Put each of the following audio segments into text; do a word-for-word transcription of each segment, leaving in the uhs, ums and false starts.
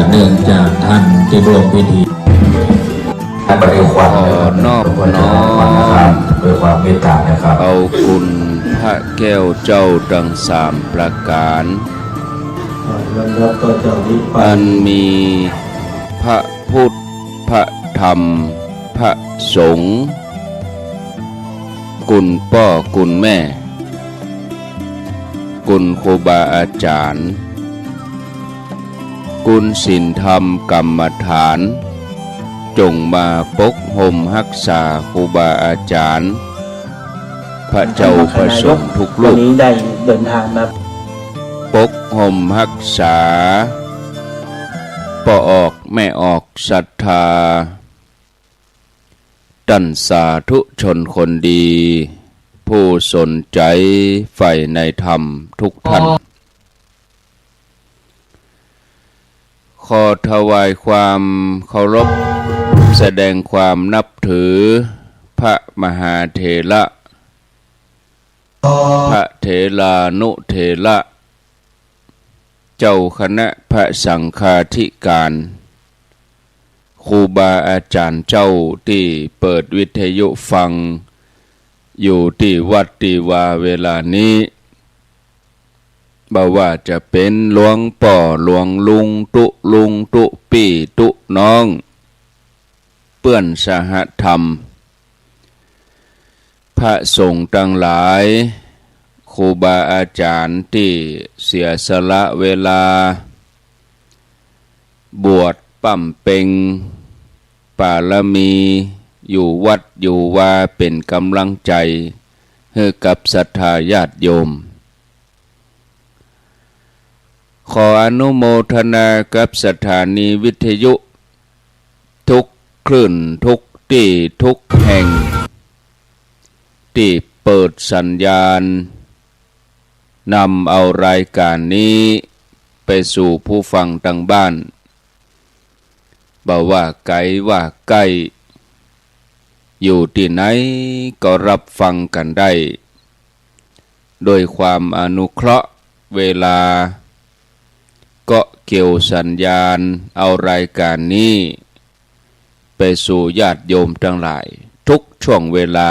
เนื่องจากท่านที่ร่วมพิธี ขอน้อมน้อม ด้วยความเมตตานะครับ เอาคุณพระแก้วเจ้าตังสามประก๋าน อันมีพระพุทธ พระธรรม พระสงฆ์ คุณป้อคุณแม่ คุณครูบาอาจ๋ารย์ คุณศีลธรรมกรรมฐาน จงมาปกห่มฮักษาครูบาอาจ๋ารย์ พระเจ้าพระสงฆ์ทุกรูป วันนี้ได้เดินทางมา ปกห่มฮักษา ป้อออกแม่ออกศรัทธา ต้านสาธุชนคนดี ผู้สนใจ๋ใฝ่ในธรรมทุกท่าน ขอถวายความเคารพ แสดงความนับถือ พระมหาเถระ พระเถรานุเถระ เจ้าคณะพระสังฆาธิการ ครูบาอาจ๋ารย์เจ้าตี้เปิดวิทยุฟัง อยู่ตี้วัดตี้วาเวลานี้ บ่ว่าจะเป๋นหลวงป้อหลวงลุงตุ๊ลุงตุ๊ปี้ตุ๊น้อง เปื้อนสหธรรม พระสงฆ์ตังหลาย ครูบาอาจ๋ารย์ตี้เสียสละเวลา บวชบำเพ็ญปารมี อยู่วัดอยู่วาเป๋นก๋ำลังใจ๋ หื้อกับศรัทธาญาติโยม ขออนุโมทนากับสถานีวิทยุ ทุกคลื่นทุกตี้ทุกแห่ง ตี้เปิดสัญญาณ นำเอารายก๋านนี้ไปสู่ผู้ฟังตังบ้าน บ่ว่าไก๋ว่าใก้ อยู่ตี้ไหนก็ฮับฟังกั๋นได้ โดยความอนุเคราะห์เวลา ก็เกี่ยวสัญญาณเอารายก๋านนี้ ไปสู่ญาติโยมตังหลาย ทุกช่วงเวลา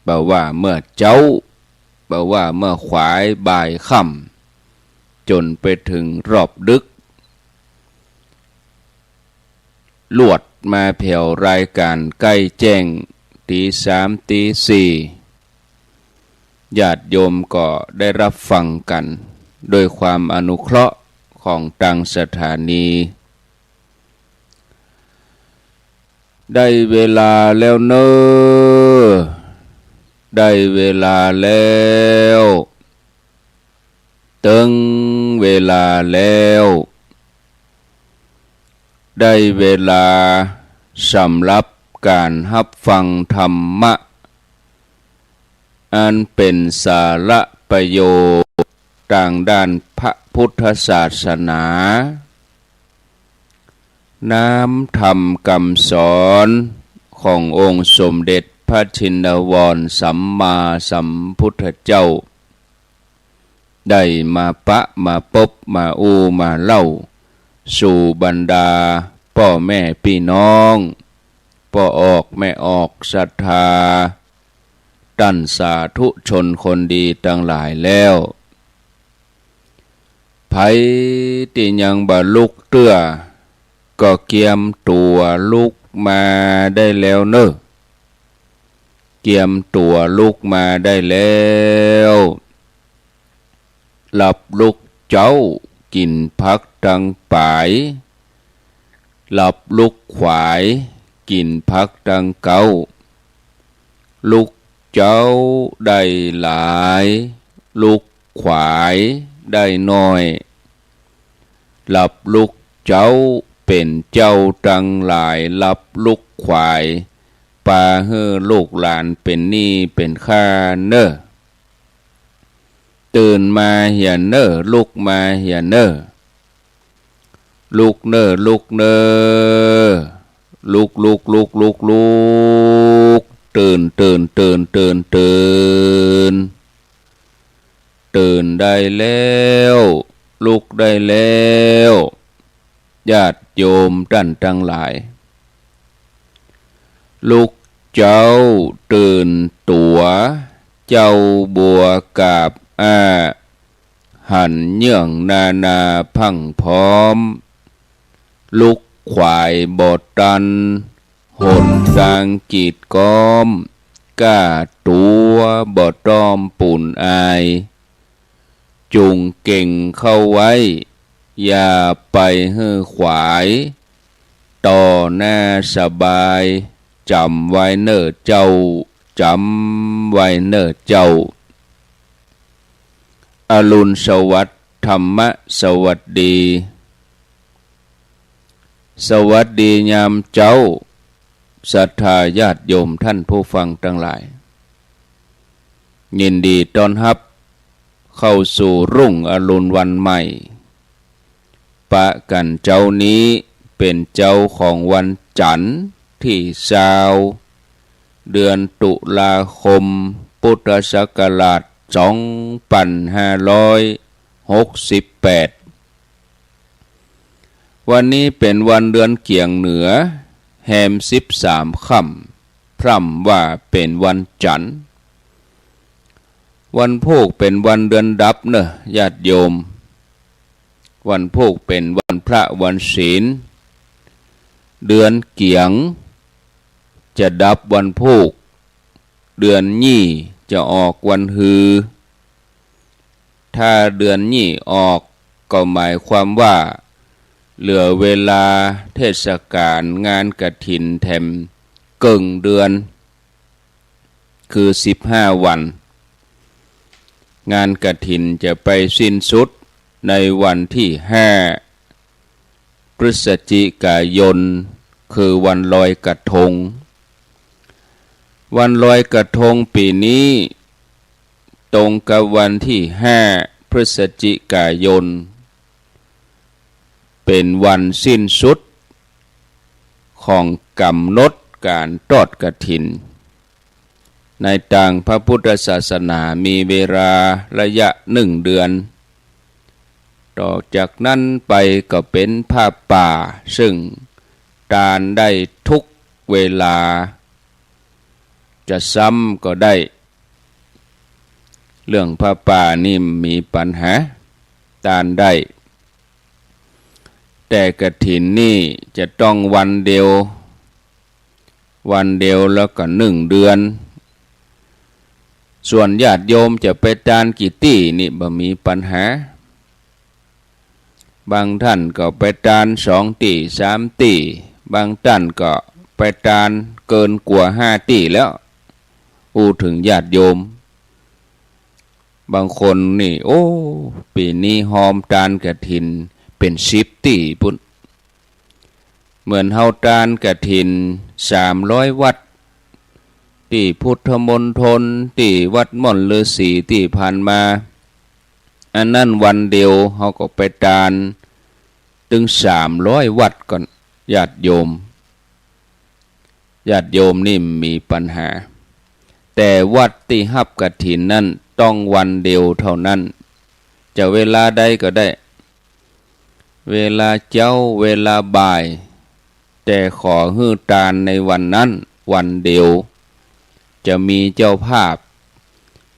บ่ว่าเมื่อเจ๊า บ่ว่าเมื่อขวายบ่ายค่ำ จ๋นไปเถิงรอบดึก ลวดมาแผวรายก๋านใก้แจ้ง ตี๋สามตี๋สี่ ญาติโยมก็ได้ฮับฟังกั๋น โดยความอนุเคราะห์ของตังสถานี ได้เวลาแล้วเน่อ ได้เวลาแล้ว เถิงเวลาแล้ว ได้เวลาสำหรับก๋านฮับฟังธรรมะ อันเป๋นสาระประโยชน์ตางด้านพระพุทธศาสนา น้ำธรรมกำสอนขององค์สมเด็จพระชินวรสัมมาสัมพุทธเจ้า ได้มาปะมาปบมาอู้มาเล่า สู่บรรดาป้อแม่ปี้น้อง ป้อออกแม่ออกศรัทธา ต้านสาธุชนคนดีตังหลายแล้ว ใผตี้ยังบ่ลุกเตื้อ ก็เกียมตั๋วลุกมาได้แล้วเน่อ เกียมตั๋วลุกมาได้แล้ว หลับลุกเจ๊ากิ๋นผักตังป๋าย หลับลุกขวายกิ๋นผักตังเก๊า ลุกเจ๊าได้หลาย ลุกขวายได้น้อย หลับลุกเจ๊าเป๋นเจ้าตังหลาย หลับลุกขวาย ปาหื้อลูกหลานเป๋นหนี้เป๋นค่าเน่อ ตื่นมาเหียเน่อ ลุกมาเหียเน่อ ลุกเน่อ ลุกเน่อ ลุก ลุก ลุก ลุก ลุก ตื่น ตื่น ตื่น ตื่น ตื่น ตื่นได้แล้ว ลุกได้แล้ว ญาติโยมต้านตังหลาย ลุกเจ๊าตื่นตั๋ว เจ้าบัวกาบอ้า หันเยื่องนานาพรั่งพร้อม ลุกขวายบ่ตัน หนตางกีดก๊อม ก้าตั๋วบ่ต้องปูนอาย จุ่งเก่งเข้าไว้ อย่าไปหื้อขวาย ต่อหน้าสบาย จ๋ำไว้เน่อเจ้า จ๋ำไว้เน่อเจ้า อรุณสวัสดิ์ ธรรมะสวัสดี สวัสดียามเจ๊า ศรัทธาญาติโยมต้านผู้ฟังตังหลาย ยินดีต้อนฮับเข้าสู่รุ่งอรุณวันใหม่ ปะกั๋นเจ๊านี้เป๋นเจ๊าของวันจั๋นทร์ตี้ซาว เดือนตุลาคม พุทธศักราชสองปันห้าร้อยหกสิบแปด วันนี้เป๋นวันเดือนเกี๋ยงเหนือ แฮมสิบสามค่ำ พร่ำว่าเป๋นวันจั๋นทร์ วันพูกเป๋นวันเดือนดับเน่อญาติโยม วันพูกเป๋นวันพระวันศีล เดือนเกี๋ยงจะดับวันพูก เดือนยี่จะออกวันฮือ ถ้าเดือนยี่ออกก็หมายความว่า เหลือเวลาเทศกาลงานกฐินแถมเกิ่งเดือน คือสิบห้าวัน งานกฐินจะไปสิ้นสุดในวันตี้ห้า พฤศจิกายน คือวันลอยกระทง วันลอยกระทงปี๋นี้ ตรงกับวันตี้ห้า พฤศจิกายน เป๋นวันสิ้นสุดของก๋ำหนดก๋านทอดกฐิน ในตางพระพุทธศาสนามีเวลาระยะนึ่งเดือน ต่อจากนั้นไปก็เป๋นผ้าป่า ซึ่งตานได้ทุกเวลา จะซ้ำก็ได้ เรื่องผ้าป่านี่บ่มีปัญหา ตานได้ แต่กฐินนี่จะต้องวันเดียว วันเดียวแล้วก็นึ่งเดือน ส่วนญาติโยมจะไปตานกี่ตี้นี่บ่มีปัญหา บางต้านก็ไปตานสองตี้สามตี้ บางต้านก็ไปตานเกินกว่าห้าตี้แล้ว อู้เถิงญาติโยม บางคนนี่ โอ้ ปี๋นี้ฮอมตานกฐินเป๋นสิบตี้ปู๊น เหมือนเฮาตานกฐินสามร้อยวัด ตี้พุทธมณฑล ตี้วัดม่อนฤๅษีตี้ผ่านมา อันนั้นวันเดียวเฮาก็ไปตานตึงสามร้อยวัดก่อน ญาติโยม ญาติโยมนี่บ่มีปัญหา แต่วัดตี้ฮับกฐินนั้นต้องวันเดียวเต้านั้น จะเวลาใดก็ได้ เวลาเจ๊า เวลาบ่าย แต่ขอหื้อตานในวันนั้นวันเดียว จะมีเจ้าภาพ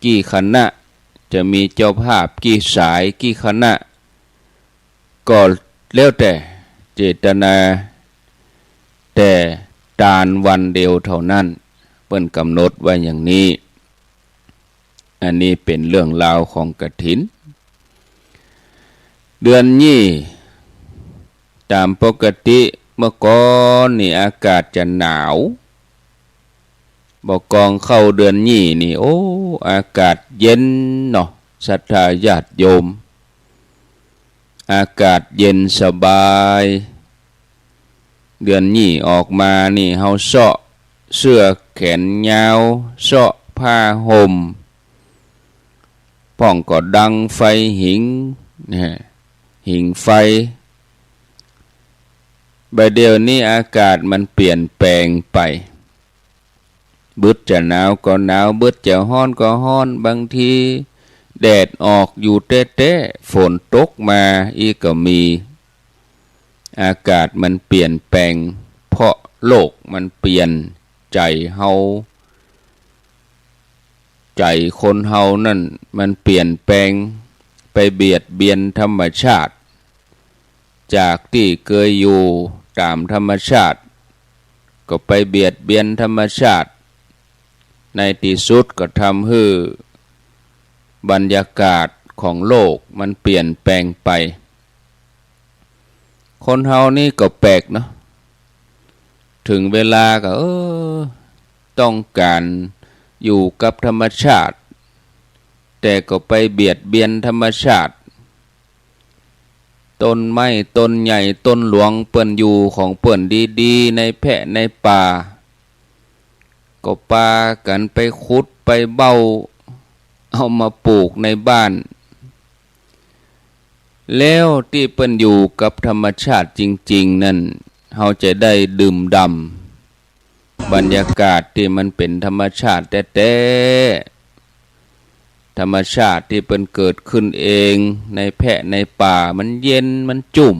กี่คณะ จะมีเจ้าภาพกี่สายกี่คณะ ก็แล้วแต่เจตนา แต่ตานวันเดียวเต้านั้น เปิ้นก๋ำหนดไว้อย่างนี้ อันนี้เป๋นเรื่องราวของกฐิน เดือนยี่ ต๋ามปกติเมื่อก่อนนี่อากาศจะหนาว บ่กองเข้าเดือนยี่นี่ โอ้ อากาศเย็นเนาะ ศรัทธาญาติโยม อากาศเย็นสบาย เดือนยี่ออกมานี่ เฮาเซาะเสื้อแขนยาว เซาะผ้าห่ม พ่องก็ดังไฟหิง นะฮะ หิงไฟ บ่าเดี่ยวนี้อากาศมันเปลี่ยนแปลงไป บึดจะหนาวก็หนาว บึดจะฮ้อนก็ฮ้อน บางทีแดดออกอยู่แต๊ๆ ฝนตกมาอี้ก็มี อากาศมันเปลี่ยนแปลง เพราะโลกมันเปลี่ยน ใจ๋เฮา ใจ๋คนเฮานั้นมันเปลี่ยนแปลง ไปเบียดเบียนธรรมชาติ จากตี้เกยอยู่ต๋ามธรรมชาติ ก็ไปเบียดเบียนธรรมชาติ ในตี้สุดก็ทำหื้อบรรยากาศของโลกมันเปลี่ยนแปลงไป คนเฮานี่ก็แปลกเนาะ เถิงเวลาก็ เออ ต้องก๋านอยู่กับธรรมชาติ แต่ก็ไปเบียดเบียนธรรมชาติ ต้นไม้ต้นใหญ่ต้นหลวงเปิ้นอยู่ของเปิ้นดีๆ ในแพะในป่า ก็ปากั๋นไปขุดไปเบ้า เอามาปลูกในบ้าน แล้วตี้เปิ้นอยู่กับธรรมชาติจริงๆ นั้น เฮาจะได้ดื่มด่ำบรรยากาศตี้มันเป๋นธรรมชาติแต๊ๆ ธรรมชาติตี้เปิ้นเกิดขึ้นเอง ในแพะในป่า มันเย็นมันจุ่ม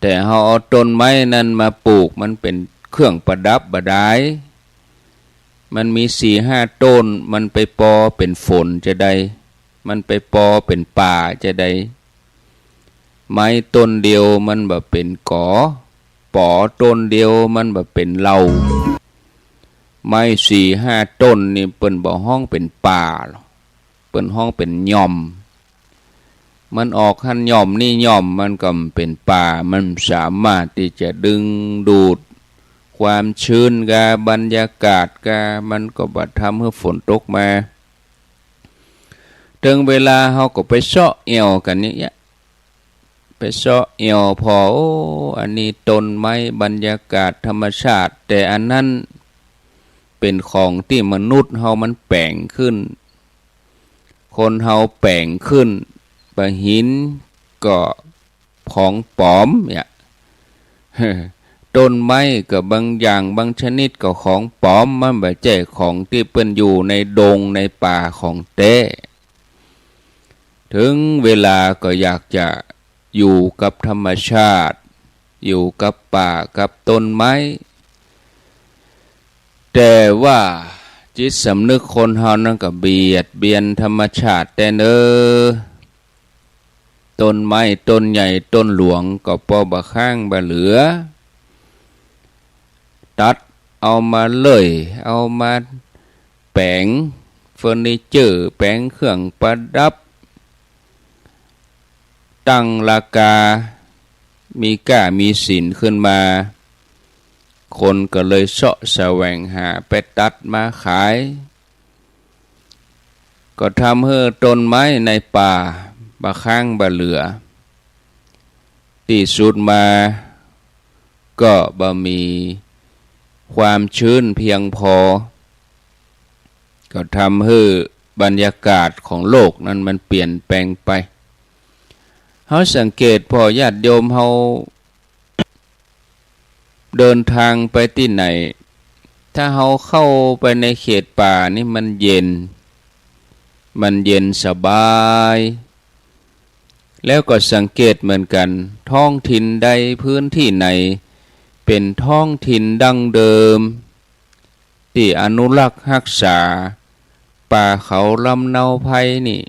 แต่เฮาเอาต้นไม้นั้นมาปลูก มันเป๋นเครื่องประดับบ่ดาย มันมีสี่ห้าต้น มันไปปอเป๋นฝนจาใด มันไปปอเป๋นป่าจาใด ไม้ต้นเดียวมันบ่เป๋นก๋อ ปอต้นเดียวมันบ่เป๋นเหล้า ไม้สี่ห้าต้นนี่เปิ้นบ่ฮ้องเป๋นป่าหรอก เปิ้นฮ้องเป๋นหย่อม มันออกหั้นหย่อมนี่หย่อม มันก็บ่เป๋นป่า มันบ่สามารถตี้จะดึงดูดความชื้นกา บรรยากาศกา มันก็บ่ทำหื้อฝนตกมา เถิงเวลาเฮาก็ไปเซาะแอ่วกั๋นอย่างเงี้ย ไปเซาะแอ่วผ่อ โอ้ อันนี้ต้นไม้ บรรยากาศธรรมชาติ แต่อันนั้นเป๋นของตี้มนุษย์เฮามันแป๋งขึ้น คนเฮาแป๋งขึ้น บ่าหินก็ของปลอมเนี่ย ต้นไม้ก็บางอย่างบางชนิดก็ของปลอม มันบ่ใจ้ของตี้เปิ้นอยู่ในดงในป่าของแต๊ เถิงเวลาก็อยากจะอยู่กับธรรมชาติ อยู่กับป่ากับต้นไม้ แต่ว่าจิตสำนึกคนเฮานั้นก็เบียดเบียนธรรมชาติแต๊เน่อ ต้นไม้ต้นใหญ่ต้นหลวงก็ปอบ่าค้างบ่าเหลือ ตัดเอามาเลื่อย เอามาแป๋งเฟอร์นิเจอร์ แป๋งเครื่องประดับ ตั้งราคา มีก้ามีสินขึ้นมา คนก็เลยเซาะแสวงหาไปตัดมาขาย ก็ทำหื้อต้นไม้ในป่าบ่าค้างบ่าเหลือ ตี้สุดมาก็บ่มีความชื้นเพียงพอ ก็ทำหื้อบรรยากาศของโลกนั้นมันเปลี่ยนแปลงไป เฮาสังเกตผ่อญาติโยมเฮา เดินทางไปตี้ไหน ถ้าเฮาเข้าไปในเขตป่านี่มันเย็น มันเย็นสบาย แล้วก็สังเกตเหมือนกั๋น ท้องถิ่นใดพื้นที่ไหน เป๋นท้องถิ่นดั้งเดิม ตี้อนุรักษ์ฮักษาป่าเขาลำเนาไพรนี่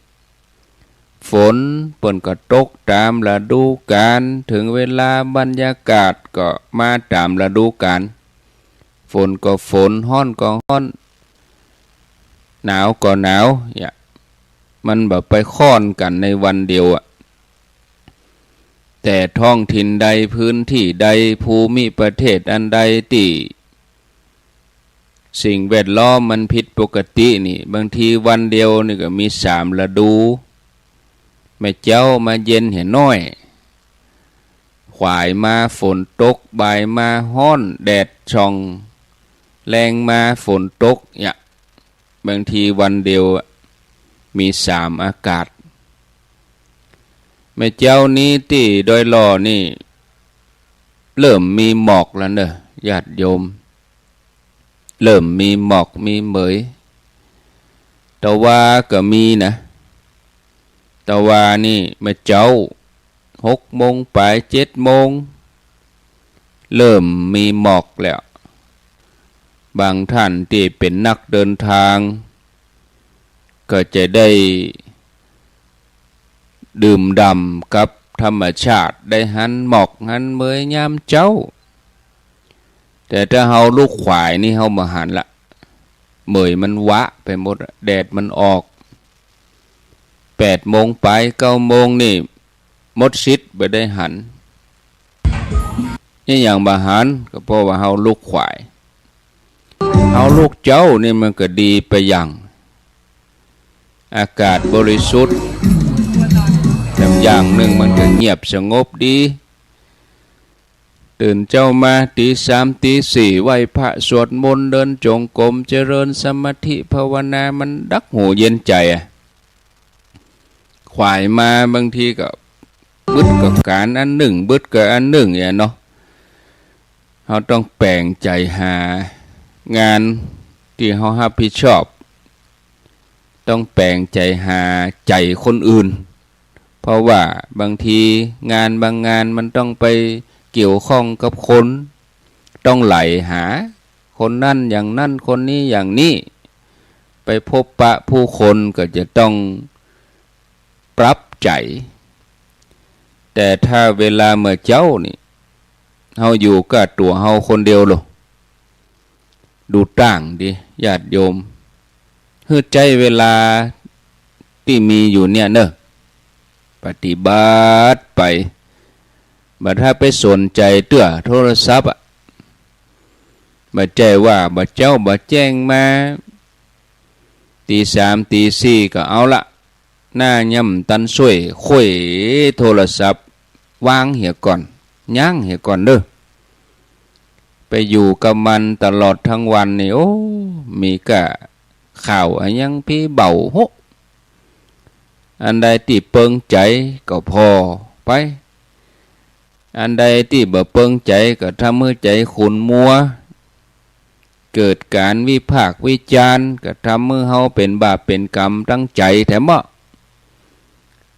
ฝนเปิ้นก็ตกต๋ามฤดูกาล เถิงเวลาบรรยากาศก็มาต๋ามฤดูกาล ฝนก็ฝน ฮ้อนก็ฮ้อน หนาวก็หนาว เนี่ย มันบ่ไปค่อนกั๋นในวันเดียวอะ แต่ท้องถิ่นใดพื้นที่ใดภูมิประเทศอันใดตี้ สิ่งแวดล้อมมันผิดปกตินี่ บางทีวันเดียวนี่ก็มีสามฤดู บ่ายเจ๊ามาเย็นเหียน้อย ขวายมาฝนตก บ่ายมาฮ้อนแดดส่อง แลงมาฝนตก เนี่ย บางทีวันเดียวอะ มีสามอากาศ บ่ายเจ๊านี้ตี้ดอยหล่อนี่ เริ่มมีหมอกแล้วเน่อ ญาติโยม เริ่มมีหมอกมีเหมย ตะวาก็มีนะ ตะวานี่บ่ายเจ๊า หกโมงป๋าย เจ็ดโมง เริ่มมีหมอกแล้ว บางท่านตี้เป๋นนักเดินตาง ก็จะได้ดื่มด่ำกับธรรมชาติ ได้หันหมอกหันเหมยยามเจ๊า แต่ถ้าเฮาลุกขวายนี่เฮาบ่หันละ เหมยมันวะไปหมดละ แดดมันออก แปดโมงป๋าย เก้าโมงนี่ หมดสิทธิ์บ่ได้หัน นี่หยังบ่หัน ก็เพราะว่าเฮาลุกขวาย เฮาลุกเจ๊านี่มันก็ดีไปอย่าง อากาศบริสุทธิ์ แถมอย่างนึ่งมันก็เงียบสงบดี ตื่นเจ๊ามาตี๋สามตี๋สี่ ไหว้พระสวดมนต์ เดินจงกรม เจริญสมาธิภาวนา มันดักหูเย็นใจ๋อะ ขวายมาบางทีก็บึดกับก๋านอันนึ่ง บึดกับอันนึ่งเนี่ยเนาะ เฮาต้องแป๋งใจ๋หางานตี้เฮาฮับผิดชอบ ต้องแป๋งใจ๋หาใจ๋คนอื่น เพราะว่าบางทีงานบางงานมันต้องไปเกี่ยวข้องกับคน ต้องไหลหาคนนั้นอย่างนั้น คนนี้อย่างนี้ ไปพบปะผู้คนก็จะต้องปรับใจ๋ แต่ถ้าเวลาเมื่อเจ๊านี่ เฮาอยู่ก้าตั๋วเฮาคนเดียวโล ดูต้างดิ ญาติโยม หื้อใจ๊เวลาตี้มีอยู่เนี่ยเนาะ ปฏิบัติไป บ่ถ้าไปสนใจ๋เตื้อโทรศัพท์อะ บ่ใจ้ว่าบ่าเจ๊าบ่าแจ้งมา ตี๋สามตี๋สี่ก็เอาละ หน้าย่ำตันส้วย คุ้ยโทรศัพท์ วางเหียก่อน ยั้งเหียก่อนเน่อ ไปอยู่กับมันตลอดตึงวันนี่ โอ้ มีก้าข่าวอะหยังผีเบาโฮะ อันใดตี้เปิงใจ๋ก็ผ่อไป อันใดตี้บ่เปิงใจ๋ก็ทำหื้อใจ๋ขุ่นมัว เกิดก๋านวิพากษ์วิจารณ์ ก็ทำหื้อเฮาเป๋นบาปเป๋นก๋รรมตังใจ๋แถมเนาะ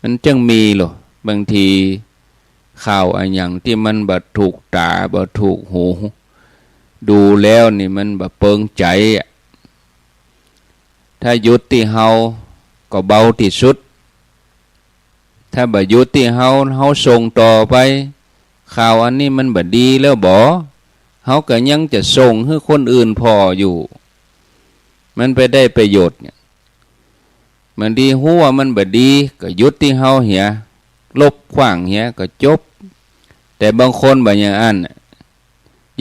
มันจึงมีโล บางทีข่าวอะหยังตี้มันบ่ถูกต๋า บ่ถูกหู ดูแล้วนี่มันบ่เปิงใจ๋อะ ถ้าหยุดตี้เฮาก็เบาตี้สุด ถ้าบ่หยุดตี้เฮา เฮาส่งต่อไป ข่าวอันนี้มันบ่ดีแล้วบ่ เฮาก็ยังจะส่งหื้อคนอื่นผ่ออยู่ มันไปได้ประโยชน์หยัง บางทีฮู้ว่ามันบ่ดี ก็หยุดตี้เฮาเหีย ลบขว้างเหีย ก็จบ แต่บางคนบ่อย่างอั้น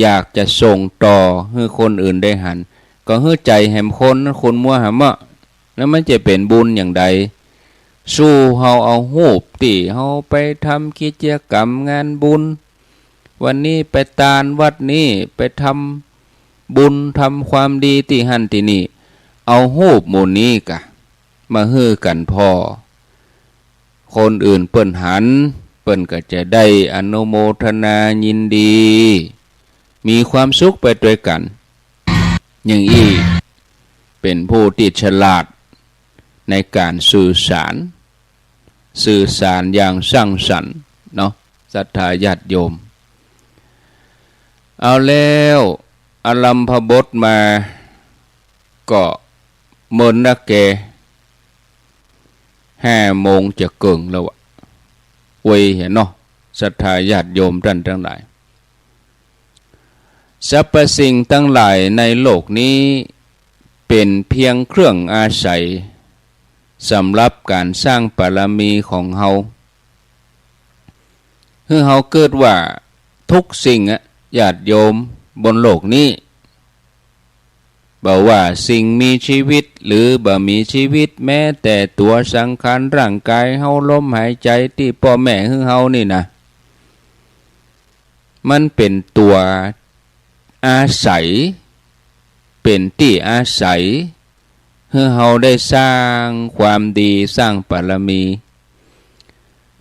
อยากจะส่งต่อหื้อคนอื่นได้หัน ก็หื้อใจ๋แหมคนขุ่นมัวหาเมาะ แล้วมันจะเป๋นบุญอย่างใด สู้เฮาเอาฮูปตี้เฮาไปทำกิจกรรมงานบุญ วันนี้ไปตานวัดนี้ ไปทำบุญทำความดีตี้หั้นตี้นี่ เอาฮูปหมู่นี้กะ มาหื้อกั๋นผ่อ คนอื่นเปิ้นหัน เปิ้นก็จะได้อนุโมทนายินดี มีความสุขไปตวยกั๋น อย่างอี้เป๋นผู้ตี้ฉลาดในก๋านสื่อสาร สื่อสารอย่างสร้างสรรค์เนาะ ศรัทธาญาติโยม เอาแล้ว อารัมภบทมา ก็เมินนักแก ห้าโมงจะเกิ่งแล้วอะ อวยเหียเนาะ ศรัทธาญาติโยมต้านตังหลาย สรรพสิ่งตังหลายในโลกนี้เป๋นเปียงเครื่องอาศัยสำหรับก๋านสร้างบารมีของเฮา หื้อเฮาเกิดว่าทุกสิ่งอะ ญาติโยมบนโลกนี้ บ่ว่าสิ่งมีชีวิตหรือบ่มีชีวิต แม้แต่ตั๋วสังขารร่างก๋ายเฮา ลมหายใจ๋ตี้ป้อแม่หื้อเฮานี่นะ มันเป๋นตั๋วอาศัย เป๋นตี้อาศัย หื้อเฮาได้สร้างความดี สร้างบารมี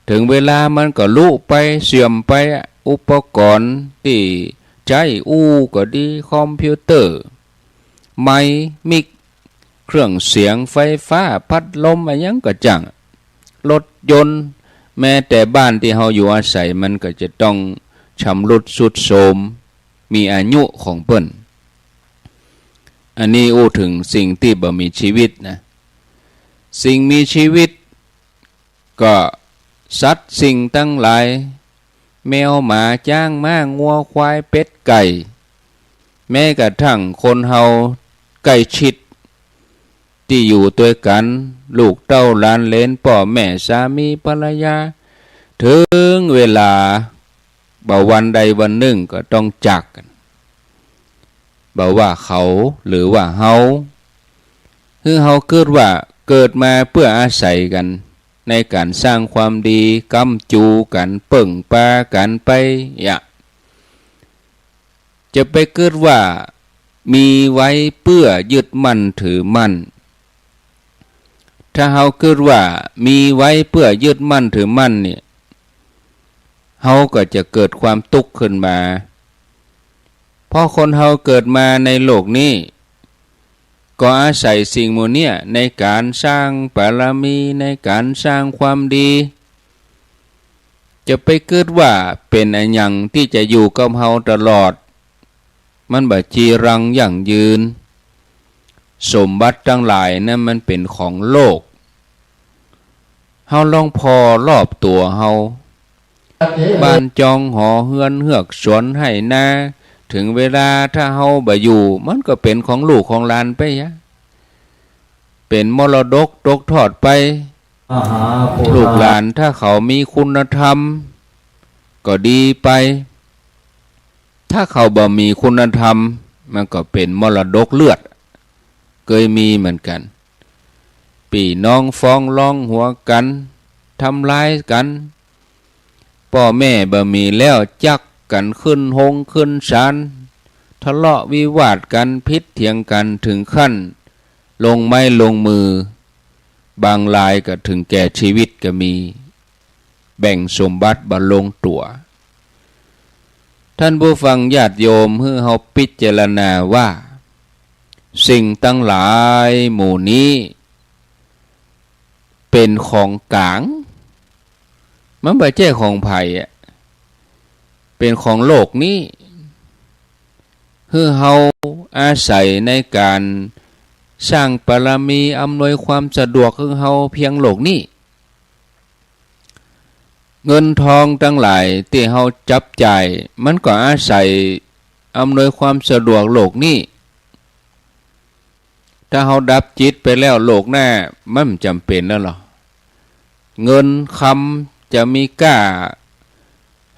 เถิงเวลามันก็ลุไป เสื่อมไปอะ อุปกรณ์ตี้ใจ๊อู้ก็ดี คอมพิวเตอร์ ไมค์ มิก เครื่องเสียงไฟฟ้า พัดลม อะหยังก็จ้าง รถยนต์ แม้แต่บ้านตี้เฮาอยู่อาศัยมันก็จะต้องชำรุดทรุดโทรม มีอายุของเปิ้น อันนี้อู้เถิงสิ่งตี้บ่มีชีวิตนะ สิ่งมีชีวิตก็สัตว์สิ่งตังหลาย แมวหมาจ๊างม้างัวควายเป็ดไก่ แม้กระทั่งคนเฮาใกล้ชิด ตี้อยู่ตวยกั๋น ลูกเต้าหลานเหลน ป้อแม่สามีภรรยา เถิงเวลา บ่วันใดวันนึ่งก็ต้องจากกั๋น บ่ว่าเขาหรือว่าเฮา หื้อเฮากึ๊ดว่าเกิดมาเปื้ออาศัยกั๋น ในก๋านสร้างความดี ก๊ำจู๋กั๋น เปิ้งปากั๋นไป อย่า จะไปกึ๊ดว่ามีไว้เปื้อยึดมั่นถือมั่น ถ้าเฮากึ๊ดว่ามีไว้เปื้อยึดมั่นถือมั่นเนี่ย เฮาก็จะเกิดความตุ๊กข์ขึ้นมา เพราะคนเฮาเกิดมาในโลกนี้ ก็อาศัยสิ่งหมู่เนี้ยในก๋านสร้างบารมี ในก๋านสร้างความดี จะไปกึ๊ดว่าเป๋นอะหยังตี้จะอยู่กับเฮาตลอด มันบ่จีรังยั่งยืน สมบัติตังหลายนั้นมันเป๋นของโลก เฮาลองผ่อรอบตั๋วเฮา บ้านจองหอเฮือน เฮือกสวนไฮ่นา เถิงเวลาถ้าเฮาบ่อยู่ มันก็เป๋นของลูกของหลานไปยะ เป๋นมรดกตกทอดไป มหาปุรา ลูกหลานถ้าเขามีคุณธรรมก็ดีไป ถ้าเขาบ่มีคุณธรรม มันก็เป๋นมรดกเลือด เกยมีเหมือนกั๋น ปี้น้องฟ้องร้องหัวกั๋น ทำร้ายกั๋น ป้อแม่บ่มีแล้ว จักกั๋นขึ้นโฮงขึ้นศาล ทะเลาะวิวาทกั๋น ผิดเถียงกั๋น เถิงขั้นลงไม้ลงมือ บางรายก็เถิงแก่ชีวิตก็มี แบ่งสมบัติบ่ลงตั๋ว ท่านผู้ฟังญาติโยม หื้อเฮาพิจารณาว่า สิ่งตังหลายหมู่นี้ เป๋นของก๋าง มันบ่ใจ้ของใผอะ เป๋นของโลกนี้ หื้อเฮาอาศัยในก๋านสร้างบารมี อำนวยความสะดวกหื้อเฮาเพียงโลกนี้ เงินทองตังหลายตี้เฮาจับจ่าย มันก็อาศัยอำนวยความสะดวกโลกนี้ ถ้าเฮาดับจิตไปแล้ว โลกหน้ามันบ่จ๋ำเป๋นแล้วหรอ เงินคำจะมีก้า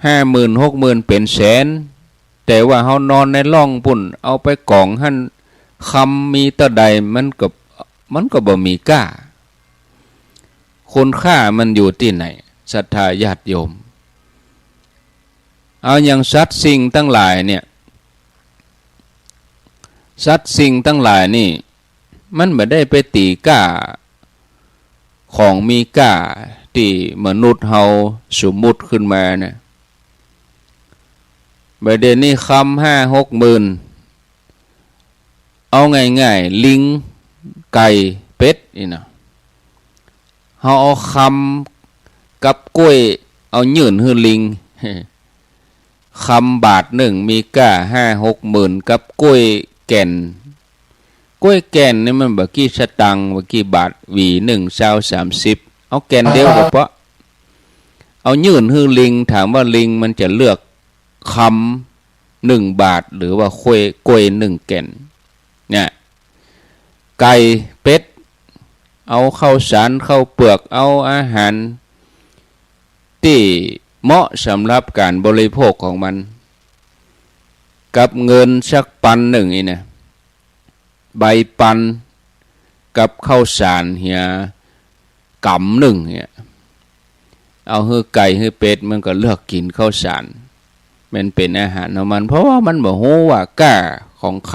ห้าหมื่น หกหมื่น เป๋นแสน แต่ว่าเฮานอนในร่องปู้น เอาไปก๋องหั้น คำมีเต้าใดมันก็ มันก็บ่มีก้า คุณค่ามันอยู่ตี้ไหน ศรัทธาญาติโยม เอาอย่างสัตว์สิ่งตังหลายเนี่ย สัตว์สิ่งตังหลายนี่ มันบ่ได้ไปตี๋ก้า ของมีก้าตี้มนุษย์เฮาสมมุติขึ้นมานะ บ่าเดี่ยวนี้คำห้าหกหมื่น เอาง่ายๆ ลิง ไก่ เป็ด นี่นะ เฮาเอาคำกับก๊วย เอายื่นหื้อลิง คำบาทนึ่งมีก้าห้าหกหมื่น กับก๊วยแก่น ก๊วยแก่นนี่มันบ่กี่สตางค์ บ่กี่บาท หวีนึ่ง ซาว สามสิบ เอาแก่นเดียวก็เปาะ เอายื่นหื้อลิง ถามว่าลิงมันจะเลือกคำนึ่งบาท หรือว่าก๊วย ก๊วยนึ่งแก่น เนี่ย ไก่ เป็ด เอาข้าวสาร ข้าวเปลือก เอาอาหารตี้เหมาะสำหรับก๋านบริโภคของมัน กับเงินสักปันนึ่งนี่นะ ใบปัน กับข้าวสารเหีย ก๋ำนึ่งเนี่ย เอาหื้อไก่หื้อเป็ด มันก็เลือกกิ๋นข้าวสาร มันเป๋นอาหารของมัน เพราะว่ามันบ่ฮู้ว่าก้าของค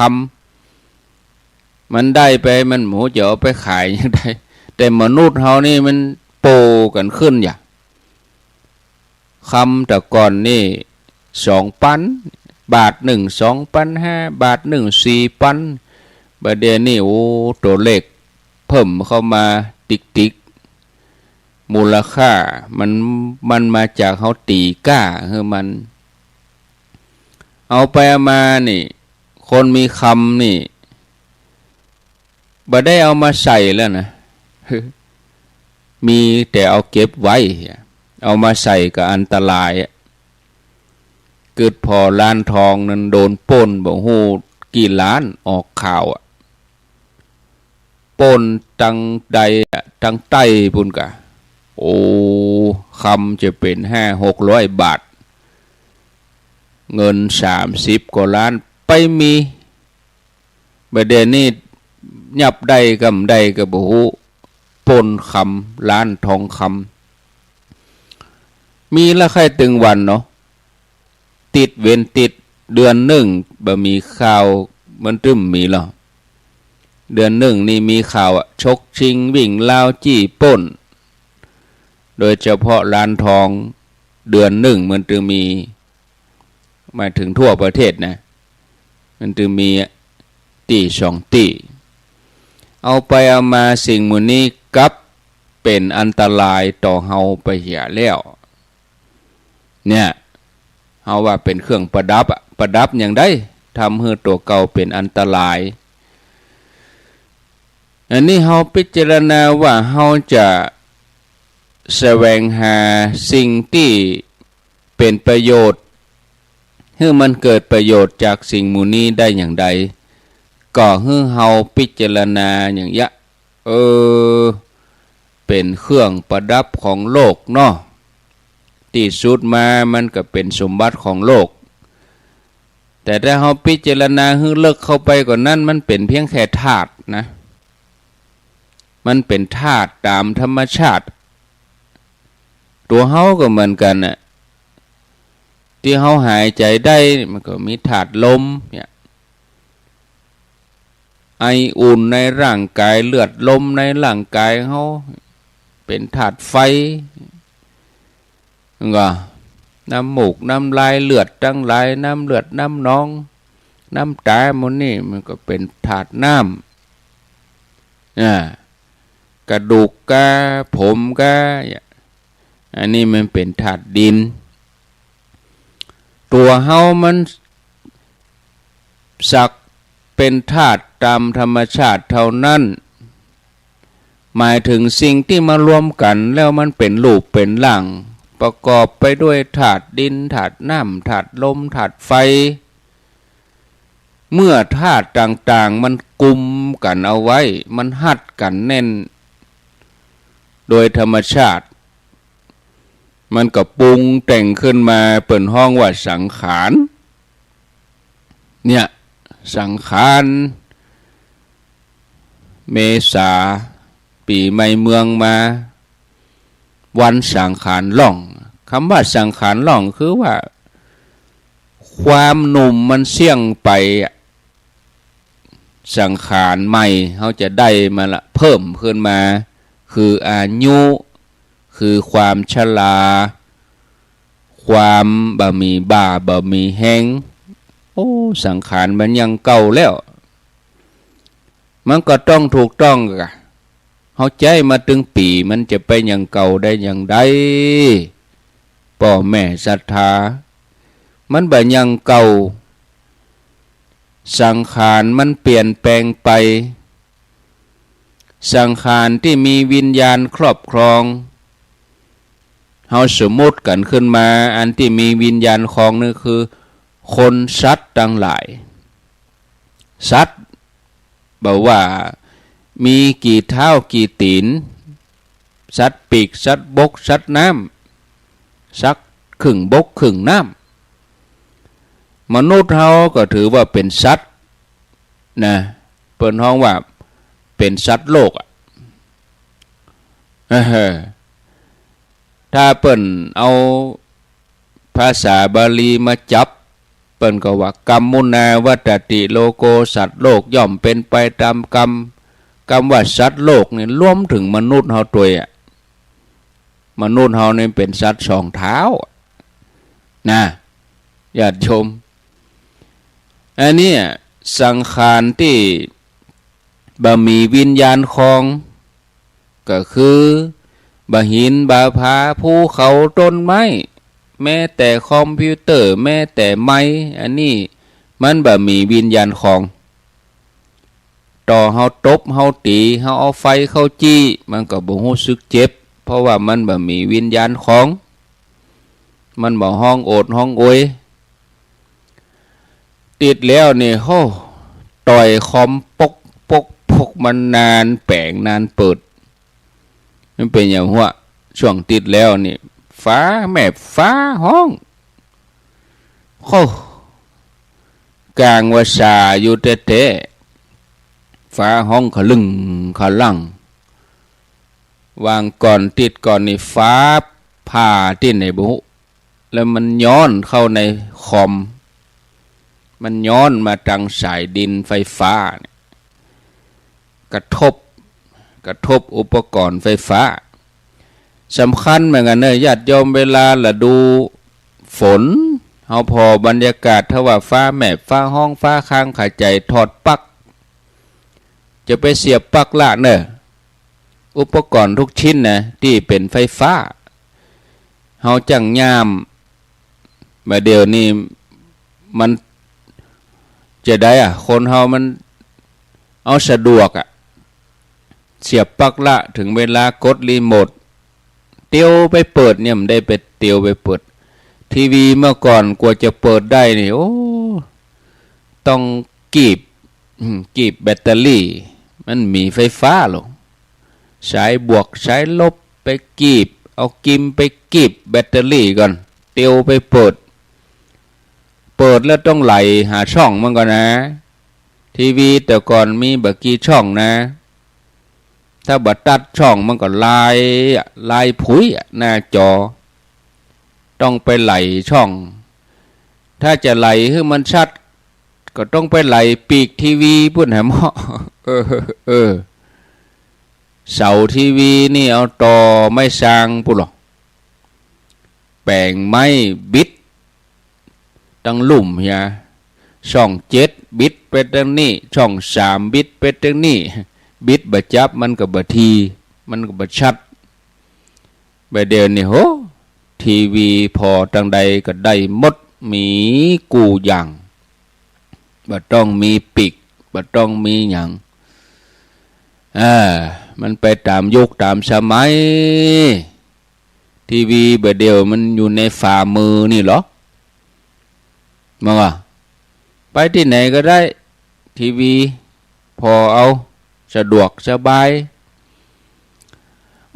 ำ มันได้ไป มันบ่ฮู้จะเอาไปขายหยังได้ แต่มนุษย์เฮานี่มันโปกั๋นขึ้นอย่า คำแต่ก่อนนี่สองปัน บาทนึ่งสองปันห้า บาทนึ่งสี่ปัน บ่าเดี่ยวนี้ โอ้ ตั๋วเลขเพิ่มเข้ามาติ๊กๆ มูลค่ามัน มันมาจากเฮาตี๋ก้าหื้อมัน เอาไปเอามานี่ คนมีกำนี่ บ่ได้เอามาใส่แล้วนะ มีแต่เอาเก็บไว้ เอามาใส่ก็อันตรายอะ กึ๊ดผ่อร้านทองนั้นโดนป้นบ่ฮู้กี่ล้าน ออกข่าวอะ ป้นตังใดอะ ตังใต้ปู้นกา โอ้ กำจะเป๋นห้าหกร้อยบาท เงินสามสิบกว่าล้าน ไปมี บ่าเดี่ยวนี้ยับได้กำใดก็บ่ฮู้ ป้นกำ ร้านทองคำ มีละใค่ตึงวันเนาะ ติดเว้นติด เดือนนึ่งบ่มีข่าว มันตึงมีลอ เดือนนึ่งนี่มีข่าวอะ ฉกชิง วิ่งราว จี้ป้น โดยเฉพาะร้านทอง เดือนนึ่งมันตึงมี หมายถึงทั่วประเทศนะ มันตึงมีตี้สองตี้ เอาไปเอามาสิ่งหมู่นี้กลับเป๋นอันตรายต่อเฮาไปเหียแล้ว เนี่ย เฮาว่าเป๋นเครื่องประดับอะ ประดับอย่างใด ทำหื้อตั๋วเก่าเป๋นอันตราย อันนี้เฮาพิจารณาว่าเฮาจะแสวงหาสิ่งตี้เป๋นประโยชน์ หื้อมันเกิดประโยชน์จากสิ่งหมู่นี้ได้อย่างใด ก็หื้อเฮาพิจารณาอย่างเยียะ เออ เป๋นเครื่องประดับของโลกเนาะ ตี้สุดมามันก็เป๋นสมบัติของโลก แต่ถ้าเฮาพิจารณาหื้อเลิกเข้าไปกว่านั้น มันเป๋นเพียงแค่ธาตุนะ มันเป๋นธาตุต๋ามธรรมชาติ ตั๋วเฮาก็เหมือนกั๋นน่ะ ตี้เฮาหายใจ๋ได้มันก็มีธาตุลมเนี่ย ไออุ่นในร่างก๋าย เลือดลมในร่างก๋ายเฮา เป๋นธาตุไฟ ก็น้ำมูกน้ำลาย เลือดตังหลาย น้ำเลือดน้ำหนอง น้ำต๋าหมู่นี้มันก็เป๋นธาตุน้ำ อ่า กระดูกก้า ผมก้า อันนี้มันเป๋นธาตุดิน ตั๋วเฮามันสักเป๋นธาตุต๋ามธรรมชาติเท่านั้น หมายถึงสิ่งตี้มารวมกั๋นแล้วมันเป๋นรูปเป๋นร่าง ประกอบไปด้วยธาตุดิน ธาตุน้ำ ธาตุลม ธาตุไฟ เมื่อธาตุต่างๆ มันกุมกั๋นเอาไว้ มันฮัดกั๋นแน่น โดยธรรมชาติ มันก็ปรุงแต่งขึ้นมา เปิ้นฮ้องว่าสังขาร เนี่ย สังขาร เมษา ปี๋ใหม่เมืองมา วันสังขารล่อง กำว่าสังขารล่องคือว่า ความหนุ่มมันเสี้ยงไปอะ สังขารใหม่เฮาจะได้มาละ เพิ่มขึ้นมา คืออายุ คือความชรา ความบ่มีบ่าบ่มีแฮง โอ้ สังขารมันยังเก่าแล้ว มันก็ต้องถูกต้องกะ เฮาใจ๊มาตึงปี๋ มันจะไปยังเก่าได้อย่างใด ป้อแม่ศรัทธา มันบ่ยังเก่า สังขารมันเปลี่ยนแปลงไป สังขารตี้มีวิญญาณครอบครอง เฮาสมมุติกั๋นขึ้นมา อันตี้มีวิญญาณครองนี่คือ คนสัตว์ตังหลาย สัตว์ บ่ว่ามีกี่เท้ากี่ตี๋น สัตว์ปีก สัตว์บก สัตว์น้ำ สัตว์ครึ่งบกครึ่งน้ำ มนุษย์เฮาก็ถือว่าเป๋นสัตว์นะ เปิ้นฮ้องว่าเป๋นสัตว์โลกอะ เออ ถ้าเปิ้นเอาภาษาบาลีมาจับ เปิ้นก็ว่า กัมมุนาวัตตติโลโก สัตว์โลกย่อมเป๋นไปต๋ามกรรม กำว่าสัตว์โลกนี่รวมเถิงมนุษย์เฮาตวยอะ มนุษย์เฮานี่เป๋นสัตว์สองเท้าอะ นะ ญาติโยม อันเนี้ยสังขารตี้บ่มีวิญญาณครอง ก็คือ บ่าหินบ่าผา ภูเขาต้นไม้ แม้แต่คอมพิวเตอร์ แม้แต่ไมค์ อันนี้มันบ่มีวิญญาณของ ต่อเฮาตบ เฮาตี๋ เฮาเอาไฟเข้าจี้ มันก็บ่ฮู้สึกเจ็บ เพราะว่ามันบ่มีวิญญาณของ มันบ่ฮ้องโอดฮ้องโอย ติดแล้วนี่ โฮ้ ต่อยคอมปกปกปก มันนานแป๋งนานเปิด มันเป๋นหยังหั้ว ช่วงติดแล้วนี่ ฟ้าแมบฟ้าฮ้อง โฮ้ กางว่าสาอยู่แต๊ๆ ฟ้าฮ้องขะลึ่งขะลั่ง วางก่อนติดก่อนนี่ ฟ้าผ่าตี้ไหนบ่ฮู้ แล้วมันย้อนเข้าในคอม มันย้อนมาตางสายดินไฟฟ้าเนี่ย กระทบ กระทบอุปกรณ์ไฟฟ้า สำคัญเหมือนกั๋นเน่อ ญาติโยม เวลาฤดูฝน เฮาผ่อบรรยากาศ ถ้าว่าฟ้าแมบ ฟ้าฮ้อง ฟ้าคาง ขะใจ๋ถอดปลั๊ก จะไปเสียบปลั๊กละเน่อ อุปกรณ์ทุกชิ้นนะ ตี้เป๋นไฟฟ้า เฮาจั้งย่าม บ่าเดี่ยวนี้มันจะใดอะ คนเฮามันเอาสะดวกอะ เสียบปลั๊กละ เถิงเวลากดรีโมท เตียวไปเปิดเนี่ย บ่ได้ไปเตียวไปเปิด ทีวีเมื่อก่อนกว่าจะเปิดได้นี่ โอ้ ต้องกีบ อืม กีบแบตเตอรี่ มันมีไฟฟ้าหรอก สายบวกสายลบไปกีบ เอากิมไปกีบแบตเตอรี่ก่อน เตียวไปเปิด เปิดแล้วต้องไหล่หาช่องมันก่อนนะ ทีวีแต่ก่อนมีบ่กี่ช่องนะ ถ้าบ่ตัดช่องมันก็ลายอะ ลายผุยอะ หน้าจอ ต้องไปไหล่ช่อง ถ้าจะไหล่หื้อมันชัด ก็ต้องไปไหล่ปีกทีวีปู้นแหมเนาะ เออ เออ เสาทีวีนี่เอาต่อไม้ซางปู้นหรอ แป๋งไม้บิด ตังลุ่มเหีย ช่องเจ็ดบิดไปตังนี้ ช่องสามบิดไปตังนี้ บิดบ่จับมันก็บ่ถี่ มันก็บ่ชัด บ่าเดี่ยวนี้ โห ทีวีผ่อตังใดก็ได้หมด มีกู้อย่าง บ่ต้องมีปีก บ่ต้องมีหยัง อ่า มันไปต๋ามยุคต๋ามสมัย ทีวีบ่าเดี่ยวมันอยู่ในฝ่ามือนี่หรอ มาว่า ไปตี้ไหนก็ได้ ทีวีผ่อเอา สะดวกสบาย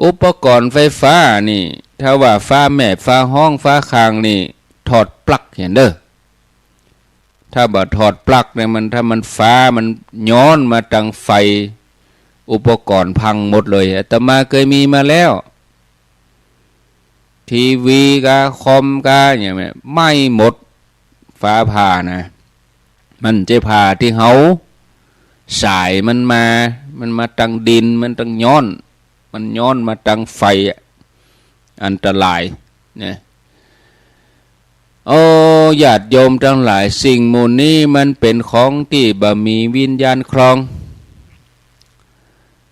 อุปกรณ์ไฟฟ้านี่ ถ้าว่าฟ้าแมบ ฟ้าฮ้อง ฟ้าคางนี่ ถอดปลั๊กเหียเน่อ ถ้าบ่ถอดปลั๊กเนี่ย มัน ถ้ามันฟ้ามันย้อนมาตังไฟ อุปกรณ์พังหมดเลย อาตมาเกยมีมาแล้ว ทีวีกา คอมกา อย่างเนี้ย ไหม้หมด ฟ้าผ่านะ มันจะผ่าตี้เฮา สายมันมา มันมาตังดิน มันตังย้อน มันย้อนมาตังไฟอะ อันตรายนะ โอ้ ญาติโยมตังหลาย สิ่งหมู่นี้มันเป๋นของตี้บ่มีวิญญาณครอง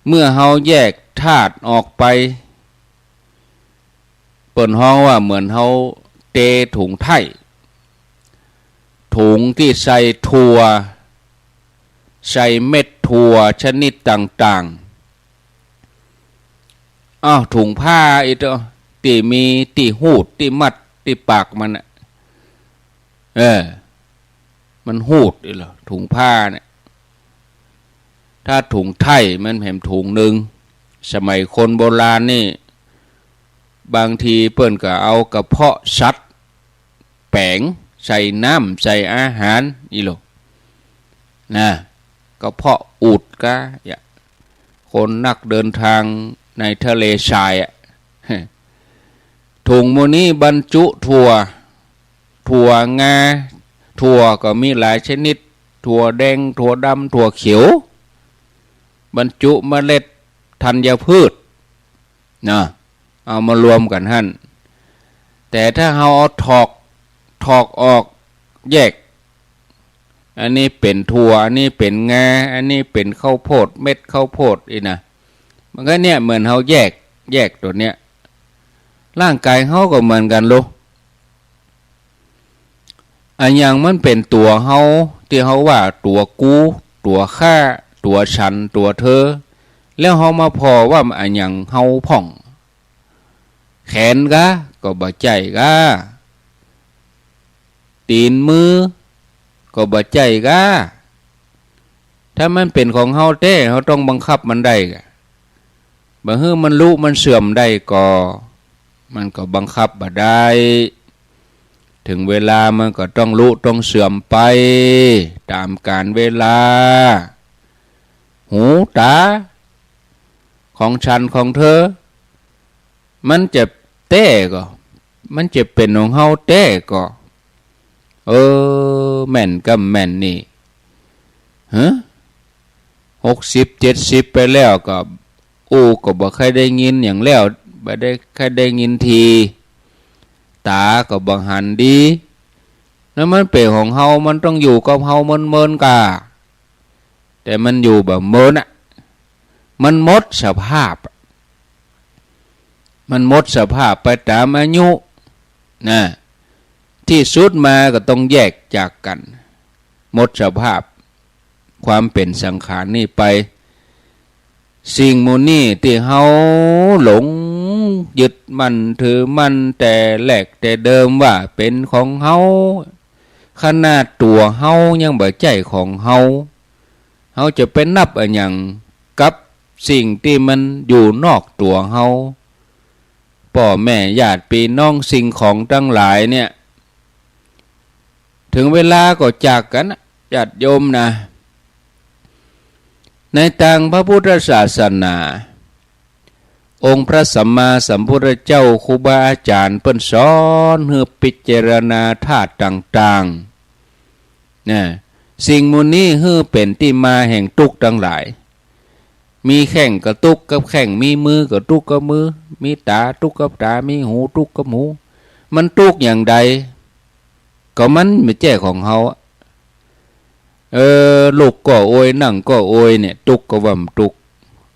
เมื่อเฮาแยกธาตุออกไป เปิ้นฮ้องว่าเหมือนเฮาเตถุงไถ่ ถุงตี้ใส่ถั่ว ใส่เม็ดถั่วชนิดต่างๆ อ้าว ถุงผ้าอีกเต๊อะ ตี้มีตี้ฮูด ตี้มัด ตี้ปากมันน่ะ เออ มันฮูดอีกเหรอ ถุงผ้าเนี่ย ถ้าถุงไถ่มันแหมถุงหนึ่ง สมัยคนโบราณนี่ บางทีเปิ้นก็เอากระเพาะสัตว์ แป๋งใส่น้ำใส่อาหารอี้โล นะ กระเพาะอูฐกา อย่า คนนักเดินทางในทะเลทรายอะ ถุงหมู่นี้บรรจุถั่ว ถั่วงา ถั่วก็มีหลายชนิด ถั่วแดง ถั่วดำ ถั่วเขียว บรรจุเมล็ดธัญพืช นะ เอามารวมกั๋นหั้น แต่ถ้าเฮาเอาถอก ถอกออกแยก อันนี้เป๋นถั่ว อันนี้เป๋นงา อันนี้เป๋นข้าวโพด เม็ดข้าวโพดอี้นะ มันก็เนี่ยเหมือนเฮาแยก แยกตั๋วเนี้ย ร่างก๋ายเฮาก็เหมือนกั๋นลูก อะหยังมันเป๋นตั๋วเฮา ตี้เฮาว่าตั๋วกู ตั๋วข้า ตั๋วฉัน ตั๋วเธอ แล้วเฮามาผ่อว่าอะหยังเฮาพ่อง แขนก้า ก็บ่ใจ้ก้า ตี๋นมือ ก็บ่ใจ้ก้า ถ้ามันเป๋นของเฮาแต๊ เฮาต้องบังคับมันได้ก้า บ่หื้อมันลุมันเสื่อมได้ก่อ มันก็บังคับบ่ได้ เถิงเวลามันก็ต้องลุต้องเสื่อมไป ต๋ามกาลเวลา หู ต๋า ของฉันของเธอ มันจะแต๊ก่อ มันจะเป๋นของเฮาแต๊ก่อ เออ แม่นกำแม่นนี่ ฮะ หกสิบ เจ็ดสิบ ไปแล้วก็ อู้ก็บ่ใค่ได้ยินหยังแล้ว บ่ได้ใค่ได้ยินที ต๋าก็บ่หันดี แล้วมันเป๋นของเฮา มันต้องอยู่กับเฮาเมินๆ ก้า แต่มันอยู่บ่เมินอะ มันหมดสภาพอะ มันหมดสภาพไปต๋ามอายุนะ ตี้สุดมาก็ต้องแยกจากกั๋น หมดสภาพความเป๋นสังขารนี่ไป สิ่งหมู่นี้ตี้เฮาหลงยึดมั่นถือมั่นแต่แรกแต่เดิมว่าเป๋นของเฮา ขนาดตั๋วเฮายังบ่ใจ้ของเฮา เฮาจะไปนับอะหยังกับสิ่งตี้มันอยู่นอกตั๋วเฮา ป้อแม่ญาติปี้น้องสิ่งของตังหลายเนี่ย เถิงเวลาก็จากกั๋นนะ ญาติโยมนะ ในตางพระพุทธศาสนา องค์พระสัมมาสัมพุทธเจ้า ครูบาอาจ๋ารย์เปิ้นสอนหื้อพิจารณาธาตุต่างๆ นะ สิ่งหมู่นี้หื้อเป๋นตี้มาแห่งตุ๊กข์ตังหลาย มีแข้งก็ตุ๊กข์กับแข้ง มีมือก็ตุ๊กข์กับมือ มีต๋าตุ๊กข์กับต๋า มีหูตุ๊กข์กับหู มันตุ๊กข์อย่างใด ก็มันบ่ใจ้ของเฮาอะ เออ ลุกก็โอย นั่งก็โอยเนี่ย ตุ๊กข์ก็ว่ามันตุ๊กข์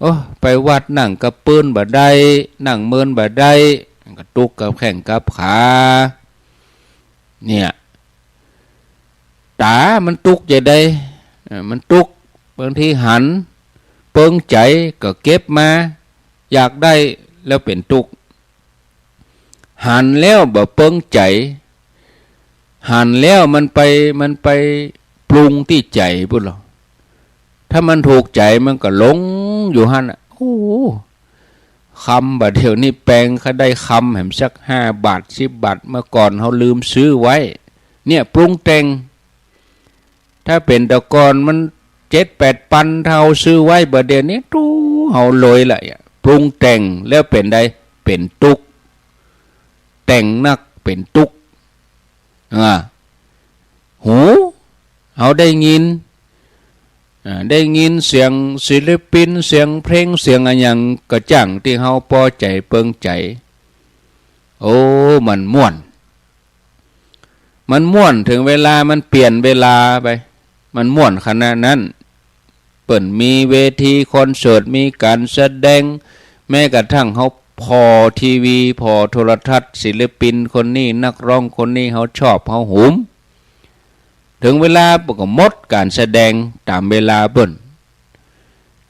โอ้ ไปวัดนั่งกับปื๊นบ่ได้ นั่งเมินบ่ได้ มันก็ตุ๊กข์กับแข้งกับขา เนี่ย ต๋ามันตุ๊กข์จะใด เออ มันตุ๊กข์ บางทีหัน เปิงใจ๋ก็เก็บมา อยากได้ แล้วเป๋นตุ๊กข์ หันแล้วบ่เปิงใจ๋ หันแล้วมันไป มันไปปรุงตี้ใจ๋ปุ้นลอ ถ้ามันถูกใจ๋มันก็หลงอยู่หั้นน่ะ โอ้ คำบ่าเดี่ยวนี้แปงข้าได้คำแหมสักห้าบาท สิบบาท เมื่อก่อนเฮาลืมซื้อไว้ เนี่ยปรุงแต่ง ถ้าเป๋นแต่ก่อนมันเจ็ดแปดปัน ถ้าเฮาซื้อไว้ บ่าเดี่ยวนี้ ตู้ เฮาโลยละ ปรุงแต่งแล้วเป๋นใด เป๋นตุ๊กข์ แต่งนักเป๋นตุ๊กข์ อ่า หู เฮาได้ยิน อ่า ได้ยินเสียงศิลปิน เสียงเพลง เสียงอะหยังก็จ้างตี้เฮาปอใจ๋เปิงใจ๋ โอ้ มันม่วน มันม่วน เถิงเวลามันเปลี่ยนเวลาไป มันม่วนขนาดนั้น เปิ้นมีเวทีคอนเสิร์ต มีก๋านแสดง แม้กระทั่งเฮาผ่อทีวี ผ่อโทรทัศน์ ศิลปินคนนี้ นักร้องคนนี้ เฮาชอบ เฮาหุม เถิงเวลาเปิ้นก็หมดก๋านแสดงต๋ามเวลาเปิ้น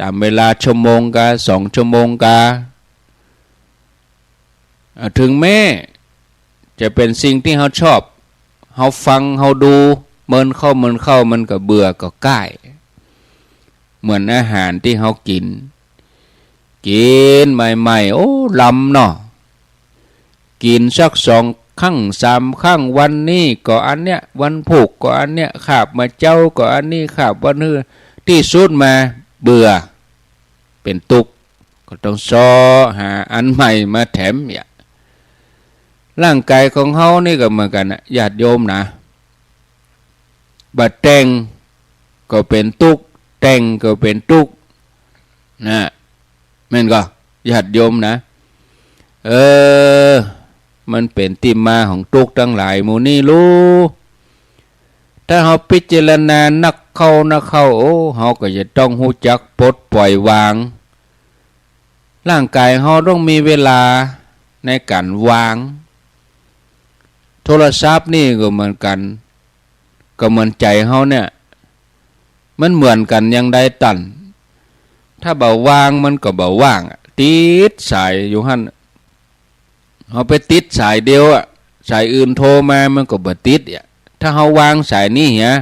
ต๋ามเวลาชั่วโมงกา สองชั่วโมงกา อ่า เถิงแม้จะเป๋นสิ่งตี้เฮาชอบ เฮาฟัง เฮาดู เมินเข้า เมินเข้า มันก็เบื่อ ก็ก้าย เหมือนอาหารตี้เฮากิ๋น กิ๋นใหม่ๆ โอ้ ลำเนาะ กิ๋นสักสองครั้ง สามครั้ง วันนี้ก็อันเนี้ย วันพูกก็อันเนี้ย คาบเมื่อเจ๊าก็อันนี้ คาบวันฮื้อ ตี้สุดมาเบื่อ เป๋นตุ๊กข์ ก็ต้องเซาะหาอันใหม่มาแถมเนี่ย ร่างก๋ายของเฮานี่ก็เหมือนกั๋นนะ ญาติโยมนะ บ่แต่งก็เป๋นตุ๊กข์ แต่งก็เป๋นตุ๊กข์ นะ แม่นก่อ ญาติโยมนะ เออ มันเป๋นตี้มาของตุ๊กข์ตังหลายหมู่นี้ลู ถ้าเฮาพิจารณานักเข้านักเข้า โอ้ เฮาก็จะต้องฮู้จักปลดปล่อยวาง ร่างก๋ายเฮาต้องมีเวลา ในก๋านวาง โทรศัพท์นี่ก็เหมือนกั๋น ก็เหมือนใจ๋เฮาเนี่ย มันเหมือนกั๋นอย่างใดตัน ถ้าบ่วางมันก็บ่ว่างอะ ติดสายอยู่หั้น เฮาไปติดสายเดียวอะ สายอื่นโทรมามันก็บ่ติดอะ ถ้าเฮาวางสายนี้เหีย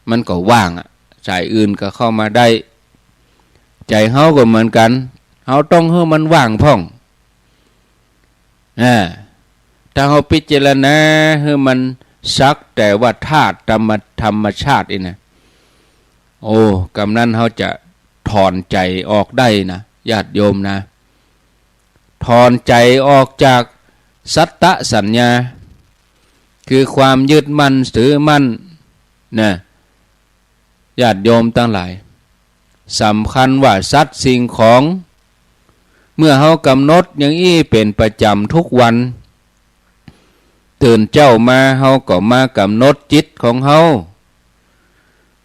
มันก็ว่างอะ สายอื่นก็เข้ามาได้ ใจ๋เฮาก็เหมือนกั๋น เฮาต้องหื้อมันว่างพ่อง อ่า ถ้าเฮาพิจารณาหื้อมันสักแต่ว่าธาตุธรรม- ธรรมชาตินี่นะ โอ้ กำนั้นเฮาจะถอนใจ๋ออกได้นะ ญาติโยมนะ ถอนใจ๋ออกจากสัตตสัญญา คือความยึดมั่นถือมั่นนะ ญาติโยมตังหลาย สำคัญว่าสัตว์สิ่งของ เมื่อเฮากำหนดอย่างอี้เป๋นประจ๋ำทุกวัน ตื่นเจ๊ามาเฮาก็มากำหนดจิตของเฮา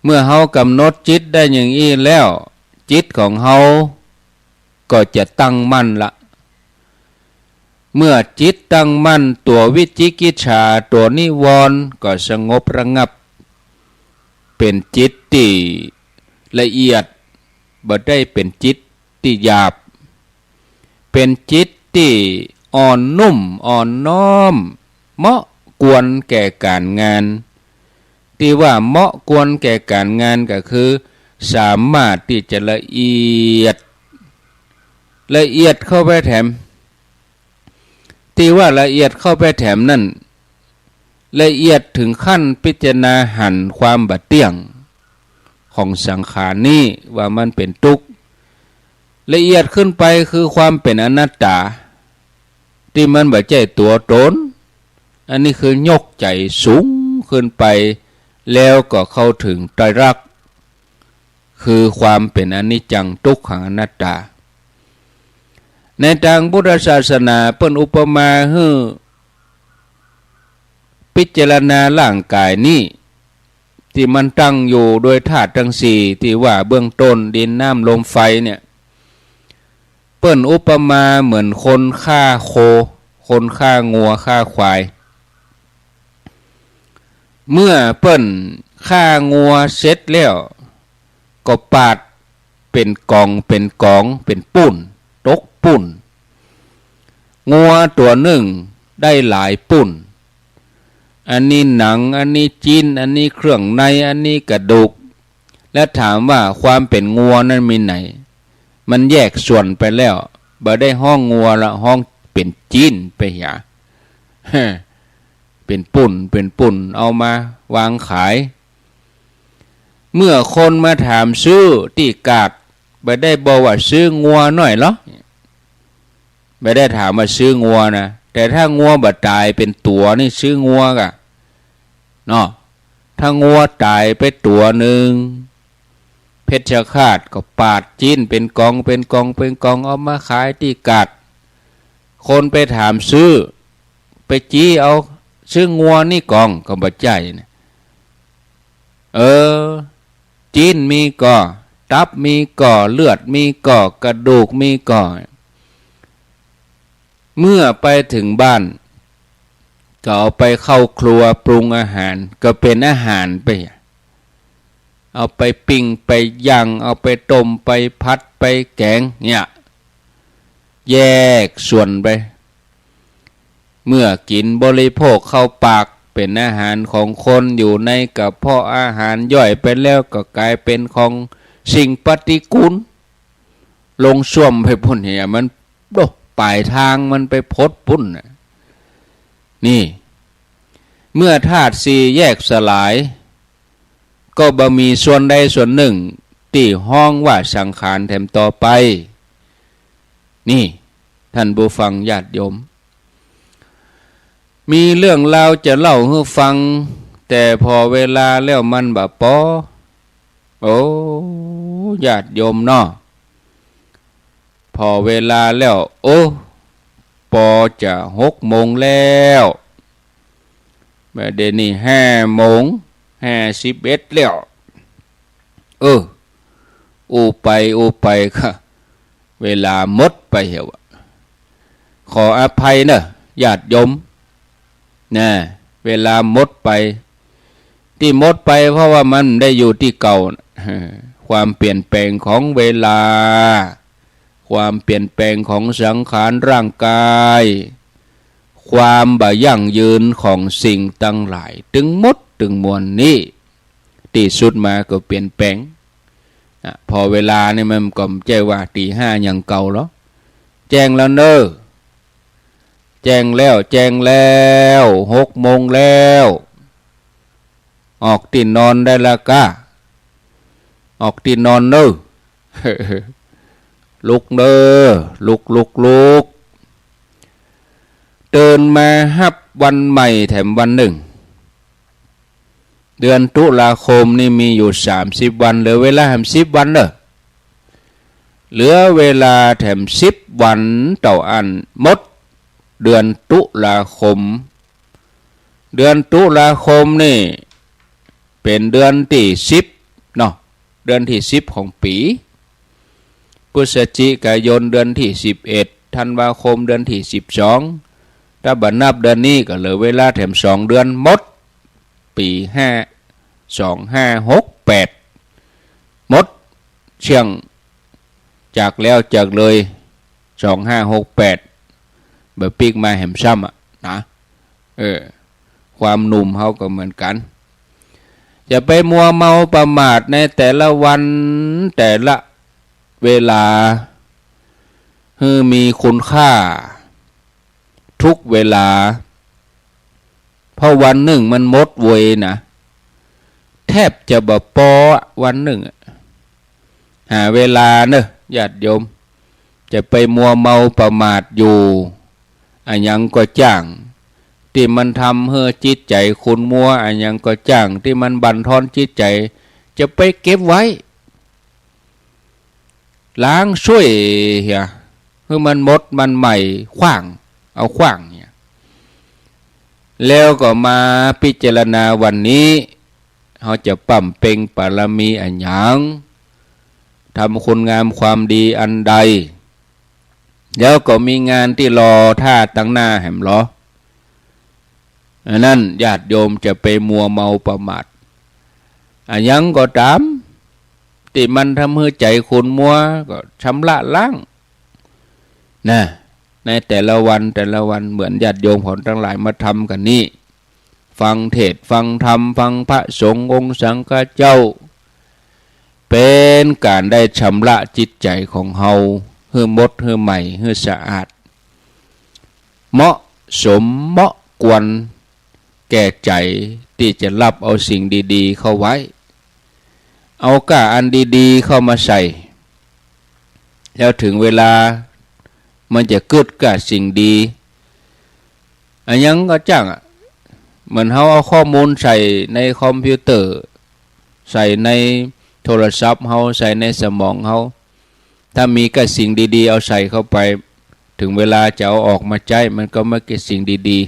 เมื่อเฮากำหนดจิตได้อย่างอี้แล้ว จิตของเฮาก็จะตั้งมั่นละ เมื่อจิตตั้งมั่น ตั๋ววิจิกิจฉา ตั๋วนิวรณ์ก็สงบระงับ เป๋นจิตตี้ละเอียด บ่ได้เป๋นจิตตี้หยาบ เป๋นจิตตี้อ่อนนุ่มอ่อนน้อม เหมาะควรแก่ก๋านงาน ตี้ว่าเหมาะควรแก่ก๋านงานก็คือ สามารถตี้จะละเอียด ละเอียดเข้าไปแถม ตี้ว่าละเอียดเข้าไปแถมนั้น ละเอียดเถิงขั้นพิจารณาหันความบ่เตี้ยงของสังขารนี้ว่ามันเป๋นตุ๊กข์ ละเอียดขึ้นไปคือความเป๋นอนัตตา ตี้มันบ่ใจ้ตั๋วต๋น อันนี้คือยกใจ๋สูงขึ้นไป แล้วก็เข้าเถิงไตรลักษณ์ คือความเป๋นอนิจจัง ทุกขัง อนัตตา ในตางพุทธศาสนาเปิ้นอุปมาหื้อพิจารณาร่างก๋ายนี้ ตี้มันตั้งอยู่โดยธาตุตังสี่ ตี้ว่าเบื้องต้น ดิน น้ำ ลม ไฟ เนี่ย เปิ้นอุปมาเหมือนคนฆ่าโค คนฆ่างัวฆ่าควาย เมื่อเปิ้นฆ่างัวเสร็จแล้ว ก็ปาดเป๋นก๋องเป๋นก๋อง เป๋นปุ้น ตกปุ้น งัวตั๋วนึ่งได้หลายปุ้น อันนี้หนัง อันนี้จิ๊น อันนี้เครื่องใน อันนี้กระดูก แล้วถามว่าความเป๋นงัวนั้นมีไหน มันแยกส่วนไปแล้ว บ่ได้ฮ้องงัวละ ฮ้องเป๋นจิ๊นไปเหีย เป๋นปุ้น เป๋นปุ้น เอามาวางขาย เมื่อคนมาถามซื้อตี้ก๋าด บ่ได้บอกว่าซื้องัวหน้อยเหรอ บ่ได้ถามว่าซื้องัวนะ แต่ถ้างัวบ่ต๋ายเป๋นตั๋วนี่ซื้องัวก่ะ เนาะ ถ้างัวต๋ายไปตั๋วนึ่ง เพชฌฆาตก็ปาดจิ๊นเป๋นก๋อง เป๋นก๋อง เป๋นก๋อง เอามาขายตี้ก๋าด คนไปถามซื้อ ไปจี้เอา ซื้องัวนี่ก่อ ก็บ่ใจ้นะ เออ จิ๊นมีก่อ ตับมีก่อ เลือดมีก่อ กระดูกมีก่อ เมื่อไปเถิงบ้าน ก็เอาไปเข้าครัวปรุงอาหาร ก็เป๋นอาหารไป เอาไปปิ้งไปย่าง เอาไปต้มไปผัดไปแก๋งเนี่ย แยกส่วนไป เมื่อกิ๋นบริโภคเข้าปาก เป๋นอาหารของคน อยู่ในกระเพาะอาหาร ย่อยไปแล้วก็ก๋ายเป๋นของสิ่งปฏิกูล ลงส้วมไปปุ้นเหีย มัน โอ้ ป๋ายตางมันไปพดปุ้นน่ะ นี่ เมื่อธาตุสี่แยกสลาย ก็บ่มีส่วนใดส่วนนึ่งตี้ฮ้องว่าสังขารแถมต่อไป นี่ ท่านผู้ฟังญาติโยม มีเรื่องราวจะเล่าหื้อฟัง แต่ผ่อเวลาแล้วมันบ่ปอ โอ้ ญาติโยมเนาะ ผ่อเวลาแล้ว โอ้ ปอจะหกโมงแล้ว บ่าเดี่ยวนี้ห้าโมงห้าสิบเอ็ดแล้ว เออ อู้ไปอู้ไปก็เวลาหมดไปเหียว่ะ ขออภัยเน่อ ญาติโยม นะ เวลาหมดไป ตี้หมดไปเพราะว่ามันได้อยู่ตี้เก่า ความเปลี่ยนแปลงของเวลา ความเปลี่ยนแปลงของสังขารร่างกาย ความบ่ยั่งยืนของสิ่งตังหลาย ตึงหมดตึงมวลนี้ ตี้สุดมาก็เปลี่ยนแปลง อ่ะ ผ่อเวลานี่มันก็บ่ใจ้ว่าตี๋ห้าอย่างเก่าหรอก แจ้งแล้วเน่อ แจ้งแล้ว แจ้งแล้ว หกโมงแล้ว ออกตี้นอนได้ละก้า ออกตี้นอนเน่อ ลุกเน่อ ลุก ลุก ลุก ตื่นมาฮับวันใหม่แถมวันนึ่ง เดือนตุลาคมนี่มีอยู่สามสิบวัน เหลือเวลาแถมสิบวันเน่อ เหลือเวลาแถมสิบวันเต้าอั้นหมดเดือนตุลาคม เดือนตุลาคมนี่เป๋นเดือนตี้สิบเนาะ เดือนตี้สิบของปี๋ พฤศจิกายนเดือนตี้สิบเอ็ด ธันวาคมเดือนตี้สิบสอง ถ้าบ่นับเดือนนี้ก็เหลือเวลาแถมสองเดือนหมด ปี๋ห้า สองห้าหกแปด หมดเสี้ยง จากแล้วจากเลย สองห้าหกแปด บ่ปิ๊กมาแหมซ้ำอะนะ เออ ความหนุ่มเฮาก็เหมือนกั๋น อย่าไปมัวเมาประมาทในแต่ละวันแต่ละเวลา หื้อมีคุณค่าทุกเวลา เพราะวันนึ่งมันหมดเวยนะ แทบจะบ่ปออะ วันนึ่งอะ หาเวลาเน่อ ญาติโยม จะไปมัวเมาประมาทอยู่ อะหยังก็จ้าง ตี้มันทำหื้อจิตใจ๋ขุ่นมัว อะหยังก็จ้าง ตี้มันบั่นทอนจิตใจ๋ จะไปเก็บไว้ ล้างส้วยเหีย หื้อมันหมดมันใหม่ ขว้าง เอาขว้างเนี่ย แล้วก็มาพิจารณาวันนี้ เฮาจะบำเพ็ญบารมีอะหยัง ทำคุณงามความดีอันใด แล้วก็มีงานตี้รอต้าตังหน้าแหมลอ อันนั้นญาติโยมจะไปมัวเมาประมาท อะหยังก็ต๋าม ตี้มันทำหื้อใจ๋ขุ่นมัว ก็ชำระล้าง นะ ในแต่ละวันแต่ละวัน เหมือนญาติโยมของตังหลายมาทำกั๋นนี้ ฟังเทศน์ฟังธรรม ฟังพระสงฆ์องค์สังฆเจ้า เป๋นก๋านได้ชำระจิตใจ๋ของเฮา หื้อหมด หื้อใหม่ หื้อสะอาด เหมาะสม เหมาะควร แก่ใจ๋ตี้จะฮับเอาสิ่งดีๆ เข้าไว้ เอาก้าอันดีๆ เข้ามาใส่ แล้วเถิงเวลามันจะกึ๊ดก้าสิ่งดี อะหยังก็จ้างอะ เหมือนเฮาเอาข้อมูลใส่ในคอมพิวเตอร์ ใส่ในโทรศัพท์เฮา ใส่ในสมองเฮา ถ้ามีก้าสิ่งดีๆ เอาใส่เข้าไป เถิงเวลาจะเอาออกมาใจ๊ มันก็มาเก็บสิ่งดี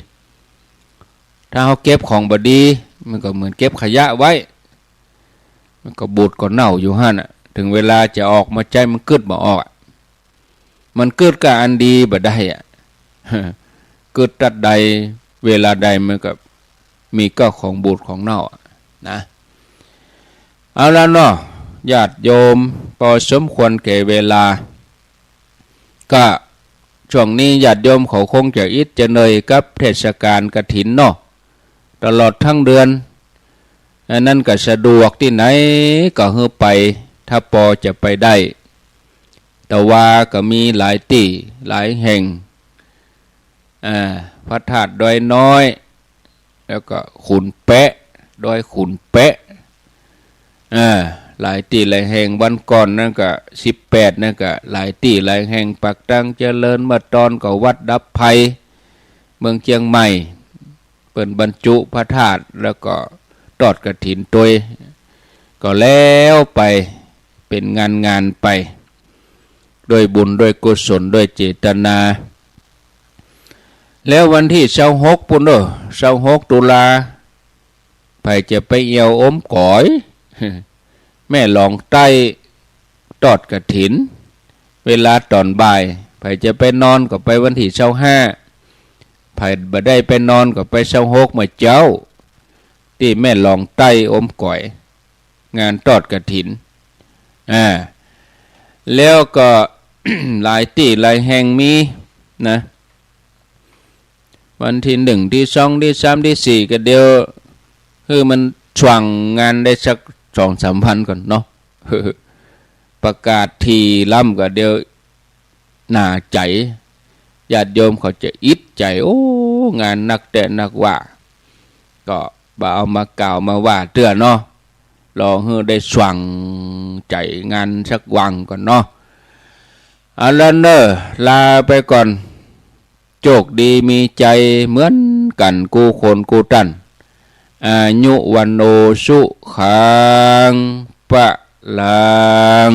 ๆ ถ้าเฮาเก็บของบ่ดี มันก็เหมือนเก็บขยะไว้ มันก็บูดก็เน่าอยู่หั้นน่ะ เถิงเวลาจะออกมาใจ๊ มันกึ๊ดบ่ออกอะ มันกึ๊ดก้าอันดีบ่ได้อะ กึ๊ดตั๊ดใด เวลาใดมันก็มีก้าของบูดของเน่าอะนะ เอาละเนาะ ญาติโยม ปอสมควรแก่เวลา ก็ช่วงนี้ญาติโยมเขาคงจะอิดจะเหนื่อยกับเทศกาลกฐินเนาะ ตลอดตึงเดือน อันนั้นก็สะดวกตี้ไหนก็หื้อไป ถ้าปอจะไปได้ แต่ว่าก็มีหลายตี้หลายแห่ง อ่า พระธาตุดอยน้อย แล้วก็ขุนแปะ ดอยขุนแปะ อ่า หลายตี้หลายแห่ง วันก่อนนั้นก็สิบแปดนั้นก็หลายตี้หลายแห่ง ปากตางเจริญ เมื่อตอนก็วัดดับภัย เมืองเจียงใหม่ เปิ้นบรรจุพระธาตุ แล้วก็ทอดกฐินตวย ก็แล้วไป เป๋นงานๆ ไป ด้วยบุญด้วยกุศลด้วยเจตนา แล้ววันตี้ซาวหกปู้นเน่อ ซาวหกตุลา ใผจะไปเอี่ยวอมก๋อย แม่หลองใต้ ทอดกฐิน เวลาต๋อนบ่าย ใผจะไปนอนก็ไปวันตี้ซาวห้า ใผบ่ได้ไปนอนก็ไปซาวหกเมื่อเจ๊า ตี้แม่หลองใต้อมก๋อย งานตอดกฐิน อ่า แล้วก็ หลายตี้หลายแห่งมีนะ วันตี้นึ่ง ตี้สอง ตี้สาม ตี้สี่ ก็เดี๋ยว หื้อมันส่วงงานได้สักสองสามวันก่อนเนาะ ประกาศถี่ล้ำก็เดี๋ยว หน้าใจ๋ ญาติโยมเขาจะอิดใจ๋ โอ้ งานนักแต๊นักว่า ก็บ่เอามากล่าวมาว่าเตื้อเนาะ รอหื้อได้ส่วงใจ๋งานสักวันก่อนเนาะ เอาละเน่อ ลาไปก่อน โจคดีมีใจ๋เหมือนกั๋นกู้คนกู้ต้าน อายุ วัณโณ สุขัง พลัง